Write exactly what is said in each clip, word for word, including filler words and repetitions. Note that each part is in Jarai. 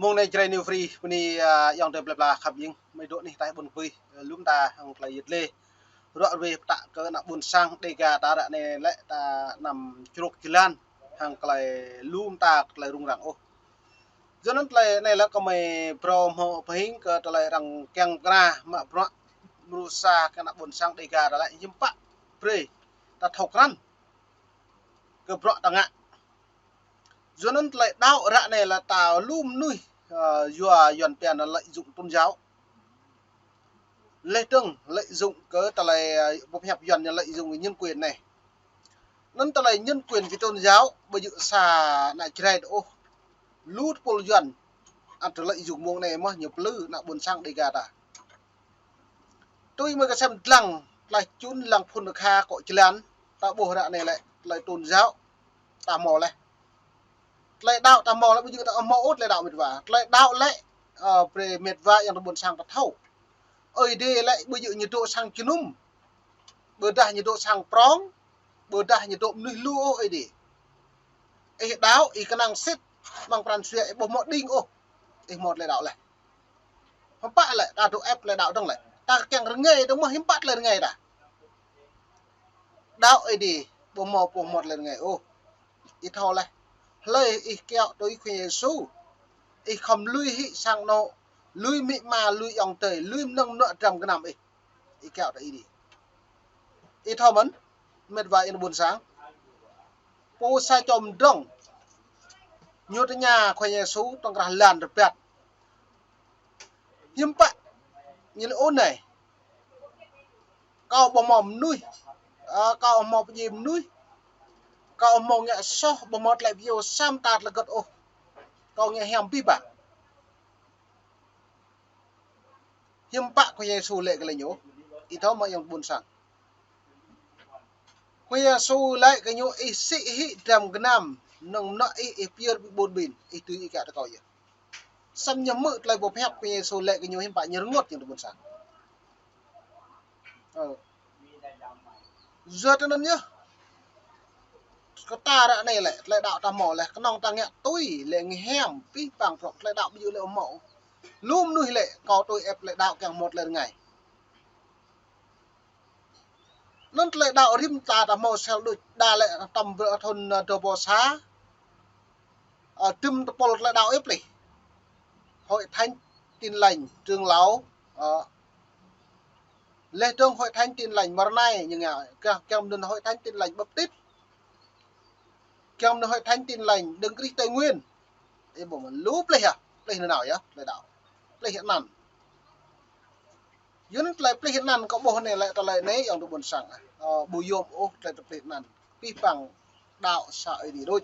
Mông anai Jrai New Free, bơni, a, ayŏng adơi plơi pla khăp ing, mơi dŏ anih ataih ƀôn bih, lŏm ta hăng tơlơi yit lĕ. Ruă ruê pơtă kơ ană ƀôn sang Dega ta ră anai lĕ ta anăm čruk jơlan, hăng tơlơi lŏm ta tơlơi rŭng răng ôh. Yua anŭn tơlơi anai lĕ kơmơi phrâo hmâo pơhing kơ tơlơi arăng kiăng pơkra mă bruă mrô sa kơ ană ƀôn sang Dega ta lĕ hiư̆m pă brơi ta thâo krăn kơ bruă ta ngă. Yua anŭn tơlơi đaŏ ră anai lĕ ta lu mơnuih, ơ, yua Yuan pia anŭn lợi dụng tôn giáo. Lĕ tơ̆ng lợi dụng kơ tơlơi, ơ, boh hiăp Yuan ñu lợi dụng nhân quyền anai. Anŭn tơlơi nhân quyền kơ tôn giáo, ƀu djơ̆ sa ană Jrai ôh. Lu tơpul Yuan, ăt lợi dụng mông anai mơ̆n ñu plư ană ƀôn sang Dega ta. Tui mơi kơsem dlăng, tlaih čun lăng phŭn kha kŏ jơlan, ta ƀuh ră anai lĕ, tơlơi tôn giáo, ta hmâo laih. Tơlơi đaŏ ta hmâo laih, ƀu djơ̆ ta hmâo ôh tơlơi đaŏ mĕt wa. Tơlơi đaŏ lĕ, ơ, brơi mĕt wa ayŏng adơi ƀôn sang ta thâo. Ơi Adai lĕ, ƀu djơ̆ ñu dŏ sang jơnum. Ƀôdah ñu dŏ sang prŏng, ƀôdah ñu dŏ mơnuih lu ôh Ơi Adai. Ih đaŏ, ih kơnang sĭt, amăng pran jua ih ƀu hmâo đing ôh. Ih hmâo tơlơi đaŏ laih. Hiư̆m pă lĕ, ta dŏ ĕp tơlơi đaŏ dơ̆ng lĕ. Ta kiăng rơngai dơ̆ng mơ̆n hiư̆m pă tơlơi rơngai ta. Đaŏ Ơi Adai, ƀu hmâo, ƀu hmâo tơlơi rơngai ôh. Ih thâo laih. Hlơi ih kiaŏ tui Khua Yêsu. Ih khŏm lui hĭ sang anŏ, lui amĭ ama, lui ayŏng adơi, lui mơnơ̆ng mơnuă dram gơnam ih. Ih kiaŏ tui Ơi Adai. Ih thâo mơ̆n, mĕt wa ayŏng adơi ƀôn sang. Pô sa čô mơdrŏng. Ñu tơña Khua Yêsu tŏng krah lan rơbat. Hiư̆m pă, ñu lĕ ôh anai. Kâo ƀu hmâo mơnuih, ơ, kâo hmâo pơdjai mơnuih. Kâo hmâo ngă soh, ƀu hmâo tơlơi pơyơr sa mơta tơlơi hơget ôh. Kâo ngă hiam abih bang. Hiư̆m pă Khua Yêsu laĭ kơ lĕ ñu, ih thâo mơ̆ ayŏng adơi ƀôn sang. Khua Yêsu laĭ kơ ñu ih sĭ hĭ dram gơnam, mơnơ̆ng mơnuă ih, ih pơyơr ƀing ƀôn ƀin, ih tui ih kiaŏ tui kâo yơh. Samơ̆ ñu hmư̆ tơlơi boh hiăp Khua Yêsu laĭ kơ ñu hiư̆m pă ñu rơngot ayŏng adơi ƀôn sang. Ơ. Yua tui anŭn yơh. Kơ ta ră anai lĕ, tơlơi đaŏ ta hmâo laih, kơnơ̆ng ta ngă tui, lĕ ngă hiam, abih bang prŏng tơlơi đaŏ ƀu djơ̆ lĕ hmâo. Lu mơnuih lĕ, kâo tui ĕp tơlơi đaŏ kiăng hmâo tơlơi rơngai. Anŭn tơlơi đaŏ rĭm ta ta hmâo sel đôč, đa lĕ tơm ƀrơ thŭn, ơ, dua rơbâo sa, ơ, tơm tơpul tơlơi đaŏ ĕp lĕ. Hội thánh Tin Lành, trưởng lão, ơ, lĕ dơ̆ng Hội thánh Tin Lành mơ̆ng anai, ñu ngă, kiăng, kiăng mơnơ̆ng Hội thánh Tin Lành Baptist. Kiăng mơnơ̆ng Hội thánh Tin Lành Đấng Christ Tây Nguyên. Ih ƀuh mơ̆n lu plih yơh, plih nanao yơh, tơlơi đaŏ. Plih anăn. Yua anŭn tơlơi plih anăn kâo ƀuh anai lĕ tơlơi anai ayŏng adơi ƀôn sang. Ơ, ƀu yôm ôh tơlơi plih anăn. Abih bang đaŏ sa Ơi Adai đôč.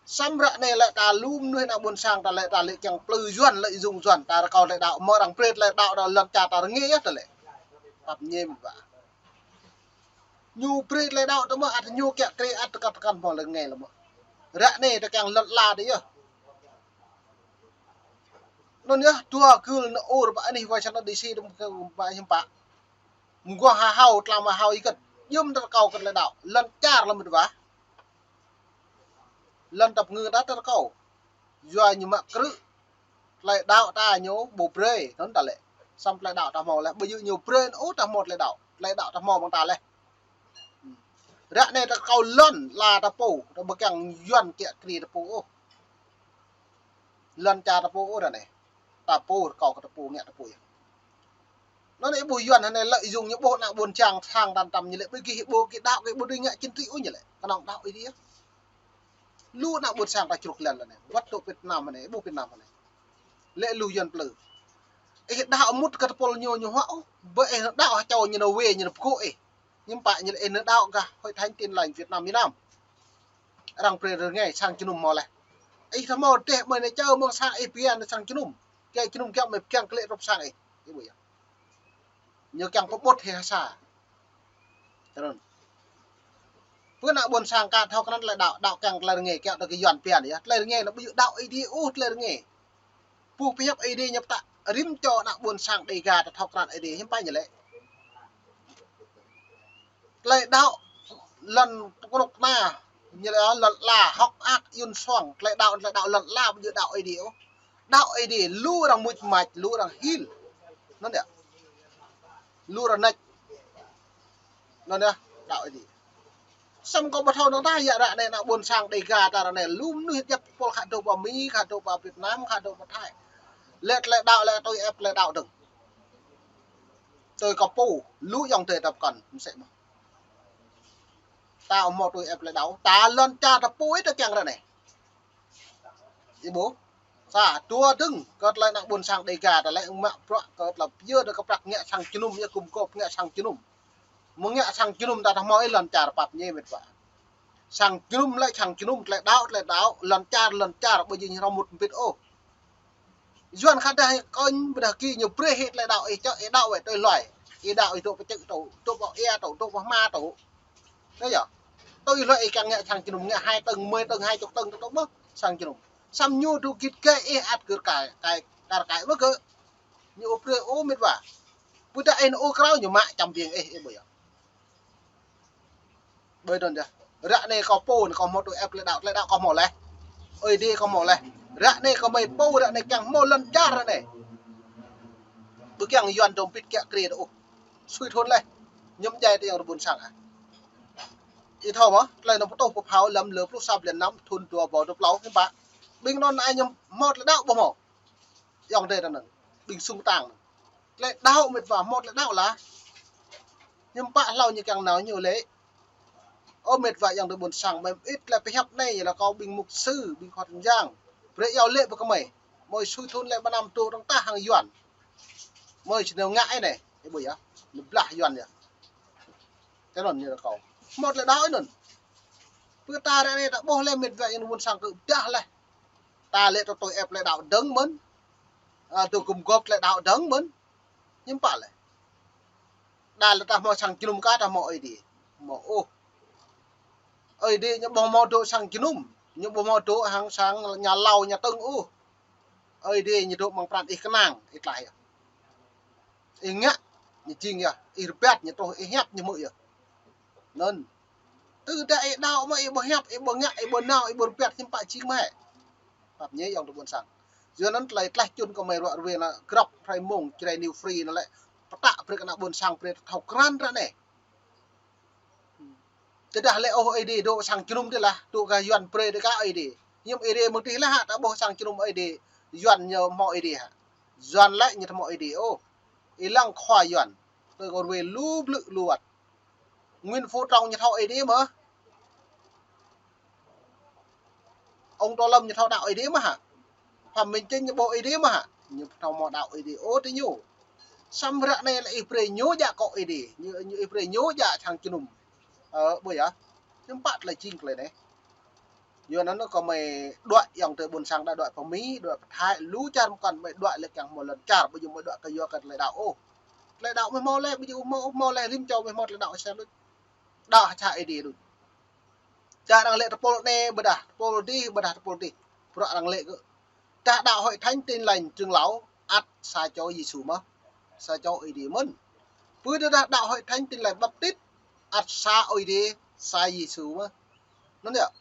Samơ̆ ră anai lĕ ta lu mơnuih ană ƀôn sang ta lĕ ta lĕ kiăng plư Yuan lĕ dùng Yuan ta rơkâo tơlơi đaŏ mơ̆ arăng brơi tơlơi đaŏ ta lŏn čar ta rơngai yơh ta lĕ. Pap ñem ƀă. Ñu brơi tơlơi đaŏ ta mơ̆ ăt ñu kiă kriê ăt tơkăt tơkăn hmâo tơlơi rơngai lĕ mơ̆. Ră anai ta kiăng lŏn ala ta yơh. Anŭn yơh, dua gưl anŭn ur ƀă anih Washington D C dơ̆ng ƀă hiư̆m pă. Mơguah ha hao, tlam ha hao ih kơ̆t. Jum ta rơkâo kơ tơlơi đaŏ. Lŏn čar lăm mơ̆t wa. Lŏn tăp ngư ta ta rơkâo. Yua ñu mă krư̆. Tơlơi đaŏ ta ñu ƀu brơi, anŭn ta lĕ. Samơ̆ tơlơi đaŏ ta hmâo lĕ. Ƀu djơ̆ ñu brơi, ôh ta hmâo tơlơi đaŏ. Tơlơi đaŏ ta hmâo mơ̆ng ta lĕ. Ră anai ta rơkâo lŏn ala ta pô, ta ƀu kiăng Yuan kiă kriê ta pô ôh. Lŏn čar ta pô ôh ră anai. Ta pô rơkâo kơ ta pô ngă ta pô yơh. Anŭn anai ƀuh Yuan hơnai lợi dụng ñu ƀuh ană ƀôn sang sang tan tăm ñu lĕ ƀu gih ƀu gih đaŏ gih ƀu dưi ngă chính trị ôh ñu lĕ. Kơnơ̆ng đaŏ ih dih yơh. Lu ană ƀôn sang ta čruk lăn lăn anai. Wăt dŏ Việt Nam hơnai, ƀuh Việt Nam hơnai. Lĕ lu Yuan plư. Ih đaŏ mŭt kơ tơpul ñu ñu huă ôh. Ƀơi ih đaŏ ha čô ñu nao wê ñu nao pơgô̆ ih. Hiư̆m pă ñu lĕ ih nao đaŏ gah Hội thánh Tin Lành Việt Nam miền Nam. Arăng brơi rơngai sang jơnum hmâo laih. Ih ta hmâo rơdêh mơi nao čơ mơ̆ng sang ih pia nao sang jơnum. Kiăng jơnum kiăng mơi kiăng kơ lĕ rup sang ih. Ih ƀuh yơh. Ñu kiăng pơƀut hĭ ha sa. Tơnŭn. Pơ ană ƀôn sang ka thâo krăn tơlơi đaŏ, đaŏ kiăng tơlơi rơngai, kiăng tơlơi kơ Yuan pia anai yơh. Tơlơi rơngai anŭn ƀu djơ̆ đaŏ Ơi Adai ôh, tơlơi rơngai. Boh pơhiăp Ơi Adai ñu pơtă rĭm čô ană ƀôn sang Dega ta thâo krăn Ơi Adai, hiư̆m pă ñu lĕ. Tơlơi đaŏ lŏn kơnuk kơna, ñu lĕ lŏn ala, hơ̆k mơak, yun suang, tơlơi đaŏ, tơlơi đaŏ lŏn ala, ƀu djơ̆ đaŏ Ơi Adai ôh. Đaŏ Ơi Adai, lu arăng muč mač, lu arăng hil. Anŭn yơh. Lu arăng nač. Anŭn yơh, đaŏ Ơi Adai. Samơ̆ kâo ƀu thâo anŭn tah, yua ră anai ană ƀôn sang Đêga ta ră anai, lu mơnuih djăp pôl khă dŏ pơ Mi, khă dŏ pơ Việt Nam, khă dŏ pơ Thái. Lĕ tơlơi đaŏ, lĕ tui ĕp tơlơi đaŏ dơ̆ng. Tui kâo pô, lu ayŏng adơi ta pơkŏn, mơsĕ mơ̆n. Ta ƀu hmâo tui ĕp tơlơi đaŏ, ta lŏn čar ta pô ih ta kiăng ră anai. Ih ƀuh. Sa, dua dơ̆ng, kơ tơlơi ană ƀôn sang Đêga ta lĕ mă bruă kơ tơlơi pơyơr dơ̆ng kơ prăk ngă sang jơnum, yua gum gôp ngă sang jơnum. Mơ̆ng ngă sang jơnum ta ƀu hmâo ih lŏn čar pap ñe met wa. Sang jơnum lĕ sang jơnum, tơlơi đaŏ, tơlơi đaŏ, lŏn čar, lŏn čar, ƀu djơ̆ ñu rơmut mbĭt ôh. Yuan khă dah kơnh ƀôdah ki ñu brơi hĭ tơlơi đaŏ ih čŏ, ih đaŏ wơ̆t tui hluai. Ih đaŏ ih dŏ pơ čư̆ tŏ, dŏ pơ ia tŏ, dŏ pơ hma tŏ. Anai yơh. Tui hluai ih kiăng ngă sang jơnum, ngă hai tơ̆ng, mơi tơ̆ng, hai chục tơ̆ng tŏ tŏ mơ̆n sang jơnum. Samơ̆ ñu dŏ git gai ih ăt kơ kai, kai, kar kai mơ̆ kơ. Ñu ôh brơi ôh met wa. Ƀôdah ih ôh krao ñu mă čăm biêng ih, ih ƀuh yơh. Ƀơi anŭn yơh. Ră anai kâo pô anai kâo hmâo tui ĕp tơlơi đaŏ, tơlơi đaŏ kâo hmâo laih. Ơi Adai kâo hmâo laih. Ră anai kâo mơi pô ră anai kiăng hmâo lŏn čar ră anai. Ƀu kiăng Yuan dŏ pĭt kiă kriê ôh. Sui thun laih. Ñu mơ̆ djai tơ ayŏng adơi ƀôn sang ah. Ih thâo mơ̆, tơlơi anŭn pơtô pơphao lăm lơ pluh sa blan năm thun dua rơbâo dua pluh, hiư̆m pă. Ƀing anŭn ai ñu hmâo tơlơi đaŏ ƀu hmâo. Ayŏng adơi ta anŭn. Ƀing sung tang anŭn. Tơlơi đaŏ met wa hmâo tơlơi đaŏ lah. Hiư̆m pă hlâo ñu kiăng nao ñu lĕ. Ơ met wa ayŏng adơi ƀôn sang, mơi ih tơlơi pơhiăp anai yơh lah kâo ƀing mục sư, ƀing khua yang. Brơi iâu lĕ ƀơi kơ mơi. Mơi sui thun lĕ mơnam tŭ rơ̆ng tah hăng Yuan. Mơi či nao ngă ih anai. Ih ƀuh yơh. Ñu blah Yuan yơh. Tơ anŭn ñu kâo. Hmâo tơlơi đaŏ ih anŭn. Pơ ta ră anai ta ƀuh lĕ met wa ayŏng adơi ƀôn sang kơ ƀiă laih. Ta lĕ tui ĕp tơlơi đaŏ dơ̆ng mơ̆n. A, dŏ gum gôp tơlơi đaŏ dơ̆ng mơ̆n. Hiư̆m pă lĕ. Đa lĕ ta hmâo sang jơnum kah ta hmâo Ơi Adai. Hmâo ôh. Ơi Adai ñu ƀu hmâo dŏ sang jơnum. Ñu ƀu hmâo dŏ hăng sang nhà lầu nhà tưng ôh. Ơi Adai ñu dŏ amăng pran ih kơnang, ih tlaih yơh. Ih ngă, ñu jing yơh. Ih rơbat, ñu truh, ih hiăp, ñu hmư̆ yơh. Anŭn. Tơdah ih đaŏ mơ̆ ih ƀu hiăp, ih ƀu ngă, ih ƀu nao, ih ƀu rơbat, hiư̆m pă jing mơ̆ hĕ. Pap ñe ayŏng adơi ƀôn sang. Yua anŭn tơlơi tlaih čun kơ mơi ruă ruê anŭn grăp hrơi mông, Jrai New Free anŭn lĕ. Pơtă brơi kơ ană ƀôn sang brơi thâo krăn ră anai. Tơdah lĕ ôh Ơi Adai dŏ sang jơnum dih lah, dŏ gah Yuan brơi dih kah Ơi Adai. Hiư̆m Ơi Adai mơ̆ng dih lah hă, ta ƀuh sang jơnum Ơi Adai. Yuan ñu hmâo Ơi Adai hă. Yuan lĕ ñu hmâo Ơi Adai ôh. Ih lăng khua Yuan. Tui kâo ruê lu blư̆ lu wăt. Nguyễn Phú Trọng ñu thâo Ơi Adai mơ̆? Ông Tô Lâm ñu thâo đaŏ Ơi Adai mơ̆ hă? Phạm Minh Chính ñu ƀuh Ơi Adai mơ̆ hă? Ñu thâo hmâo đaŏ Ơi Adai ôh tơ ñu. Samơ̆ ră anai lĕ ih brơi ñu djă akŏ Ơi Adai. Ñu, ñu ih brơi ñu djă sang jơnum. Ơ, ƀuh yơh. Hiư̆m pă tơlơi jing tơlơi anai. Yua anŭn kơ mơi đuaĭ ayŏng adơi ƀôn sang đa đuaĭ pơ Mi, đuaĭ pơ Thái, lu čar mơkŏn mơi đuaĭ lĕ kiăng hmâo lŏn čar, ƀu djơ̆ mơi đuaĭ kơ yua kơ tơlơi đaŏ ôh. Tơlơi đaŏ mơi hmâo laih, ƀu djơ̆ hmâo, hmâo laih rĭm čô mơi hmâo tơlơi đaŏ sa đôč. Đaŏ sa Ơi Adai đôč. Čar arăng lĕ tơpul anai ƀôdah tơpul dih, ƀôdah tơpul dih. Bruă arăng lĕ kơ. Tơdah đaŏ Hội Thánh Tin Lành Trưởng Lão, ăt sa čô Yêsu mơ̆n. Sa čô Ơi Adai mơ̆n. Pơ tơdah đaŏ Hội Thánh Tin Lành Baptist, ăt sa Ơi Adai, sa Yêsu mơ̆n. Anŭn yơh.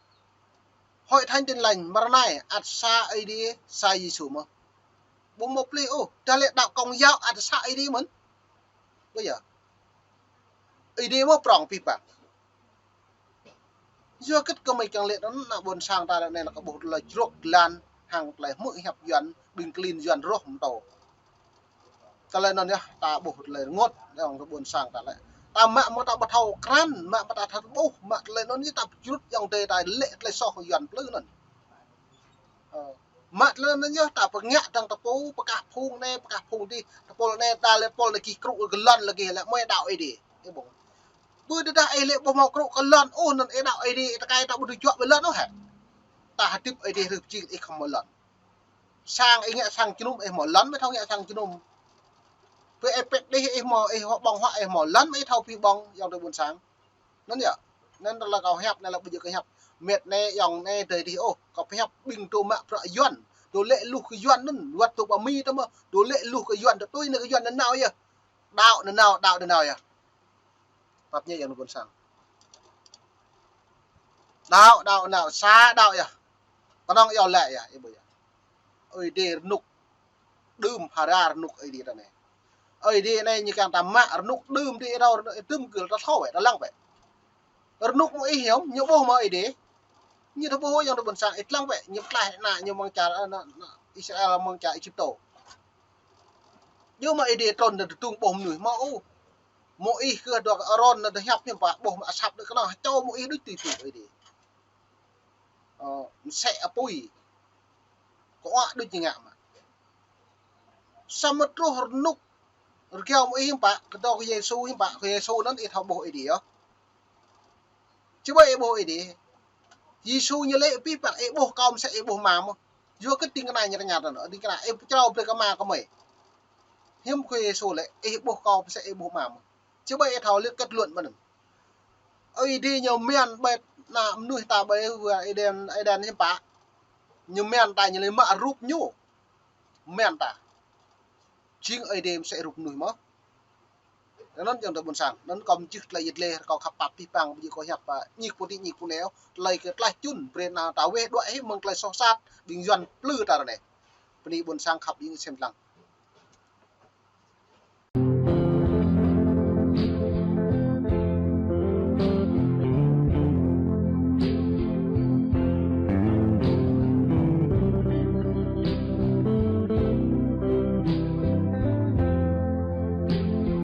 Hội Thánh Tin Lành Mrơnai, ăt sa Ơi Adai, sa Yêsu mơ̆n. Ƀu hmâo pơplih ôh, tơdah lĕ đaŏ Công giáo, ăt sa Ơi Adai mơ̆n. Ƀuh yơh. Ơi Adai mơ̆n prŏng pih păng. Yua hơget kơ mơi kiăng lĕ anŭn, ană ƀôn sang ta ră anai lĕ kơ ƀuh tơlơi jrŏk lan hăng tơlơi hmư̆ hiăp Yuan, ƀing klin Yuan rŏh mơtô. Tơlơi anŭn yơh, ta ƀuh tơlơi rơngot, ayŏng adơi ƀôn sang ta lĕ. Ta mă mơ̆ ta ƀu thâo krăn, mă mơ̆ ta thâo ƀuh, mă tơlơi anŭn yơh ta pơjrŭt ayŏng adơi ta lĕ tơlơi soh Yuan plư anŭn. Ơ, mă tơlơi anŭn yơh ta pơngă dơ̆ng tơpul, pơkah phung anai, pơkah phung dih, tơpul anai, ta lĕ tơpul anai gih krŭ kơ lŏn lĕ gih lĕ mơi đaŏ Ơi Adai. Ih ƀuh. Ƀu tơdah ih lĕ ƀu hmâo krŭ kơ lŏn ôh, anŭn ih đaŏ Ơi Adai, ih tơkai ta ƀu dưi juă ƀơi lŏn ôh hă. Ta hơdip Ơi Adai hrih pơjing ih khŏm hmâo lŏn. Sang ih ngă sang jơnum ih hmâo lŏn mơi thâo ngă sang jơnum. Pơ ih pĕt đih ih hmâo, ih hmâo ƀơ̆ng huă ih hmâo lŏn mơi ih thâo pih ƀơ̆ng, ayŏng adơi ƀôn sang. Anŭn yơh. Anŭn tơlơi kâo hiăp anai lĕ ƀu djơ̆ kơ hiăp met anai, ayŏng anai, adơi adih ôh. Kâo pơhiăp ƀing dŏ mă bruă Yuan. Dŏ lĕ luh kơ Yuan anŭn, wơ̆t dŏ pơ Mi tơ mơ̆. Dŏ lĕ luh kơ Yuan, dŏ tui anai kơ Yuan nanao yơh. Đaŏ nanao, đaŏ nanao yơh. Pap ñe ayŏng adơi ƀôn sang. Đaŏ, đaŏ nanao, sa đaŏ yơh. Kơnơ̆ng iâu laĭ yơh, ih ƀuh yơh. Ơi Adai rơnŭk đưm phara rơnŭk Ơi Adai ta anai. Ơi Adai anai ñu kiăng ta mă rơnŭk đưm đĭ rao, đưm gưl ta thâo wĕ, ta lăng wĕ. Rơnŭk Môis hiưm, ñu ƀuh mơ̆ Ơi Adai? Ñu ƀu ƀuh, ayŏng adơi ƀôn sang, ih lăng wĕ, ñu pơklaih ană ñu mơ̆ng čar, ană, ană Israel mơ̆ng čar Êjip tơ. Ñu mơ̆ Ơi Adai trŭn tơdung ƀuh mơnuih mơ̆ ôh. Môis kơ dŏ Arôn anŭn dŏ hiăp hiưm pă, ƀuh mơ̆ asăp đôč kơnơ̆ng, čô Môis đôč tui tui Ơi Adai. Ơ, mơsĕ apui. Kơ ăt đôč ñu ngă mă. Samơ̆ truh rơnŭk rơgao Môis hiưm pă, kơ dŏ kơ Yêsu hiưm pă, kơ Yêsu anŭn ih thâo ƀuh Ơi Adai yơh. Či ƀai ih ƀuh Ơi Adai. Yêsu ñu laĭ abih bang, ih ƀuh kâo mơsĕ ih ƀuh Ama mơ̆n. Yua kơ ding kơna ñu tơña ta anŭn, ding kơna ih pơčrâo brơi kơ ama kơ mơi. Hiưm kơ Yêsu laĭ, ih ƀuh kâo mơsĕ ih ƀuh Ama mơ̆n. Či ƀai ih thâo lĕ kết luận mơ̆n. Ơi Adai ñu mơ̆n ƀai ană mơnuih ta ƀai hua Êđen, Êđen hiưm pă. Ñu mơ̆n ta ñu lĕ mă rup ñu. Mơ̆n ta. Jing Ơi Adai mơsĕ rup mơnuih mơ̆n. Anŭn ayŏng adơi ƀôn sang, anŭn kâo mơčih tơlơi yet lĕ, kâo khăp pap abih bang, ƀu djơ̆ kâo hiăp, ơ, ñik pơti ñik pơneo, tơlơi kơ tlaih čun, brơi ană ta weh đuaĭ hĭ mơ̆ng tơlơi soh sat, ƀing Yuan plư ta ră anai. Bơni ƀôn sang khăp ƀing sem lăng.